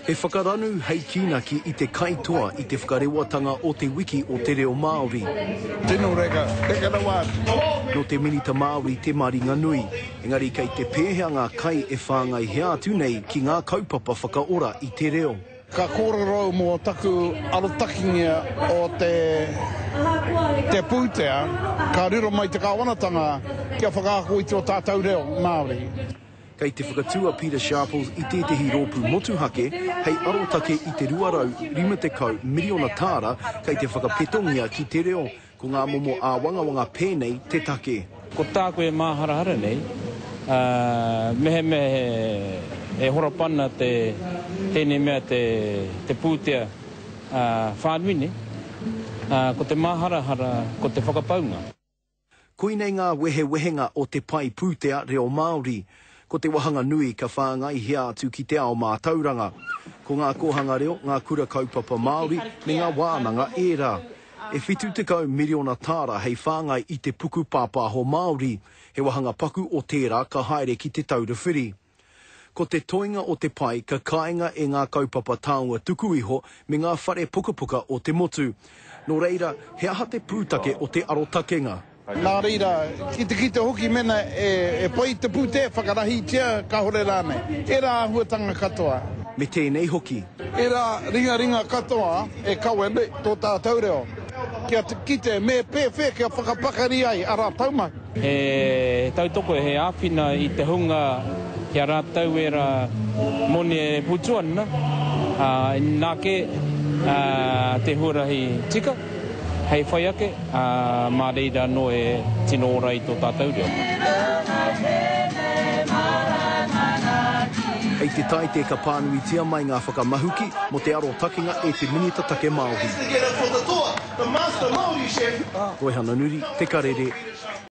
He whakaranu hei kīnaki i te kaitoa i te whakarewatanga o Te Wiki o te Reo Māori. Tino reka, reka rawa atu. Nō te Minita Māori te maringanui, engari kei te pēhea ngā kai e whāngaihia atu nei ki ngā kaupapa whakaora i te reo. Ka kōrero au mō taku arotakingia o te te pūtea ka riro mai te kāwanatanga kia whakaako i tō tātou reo Māori. Kei te whakatū a Pita Sharples i tētehi rōpū motuhake hei arotake i te 250 miriona tāra kei te whakapetongia ki te reo, ko ngā momo āwangawanga pēnei te take. Ko tāku e māharahara nei, mehemea e horapa ana te, tēnei mea te, te pūtea whānui nei, ko te māharahara ko te whakapaunga. Koinei ngā wehewehenga o te pae pūtea reo Māori. Ko te wahanga nui ka whāngaihia atu ki te ao mātauranga. Ko ngā kōhanga reo, ngā kura kaupapa Māori me ngā wānanga ērā. E 70 miriona tāra hei whāngai i te puku pāpāho Māori. He wahanga paku o tērā ka haere ki Te Taura Whiri. Ko te toenga o te pae ka kainga e ngā kaupapa taonga tuku iho me ngā whare pukapuka o te motu. Nō reira, he aha te pūtake o te arotakenga? Nā reira, ki te kite hoki mēnā e pai te pūtea, whakarahitia, kāore rānei. Ērā āhuatanga katoa. Me tēnei hoki. Ērā ringaringa katoa e kawe nei tō tātou reo. Kia kite me pēwhea kia whakapakari ai ā rātou mahi. He tautoko, he āwhina i te hunga ki a rātou ērā moni e putu ana, ā, inā kē te huarahi tika hei whai ake, ā, mā reira anō e tino ora ai tō tātou reo. Hei te Taite ka pānuitia mai ngā whakamahuki mō te arotakenga e te Minita Take Māori. Toihana Nuri, Te Karere.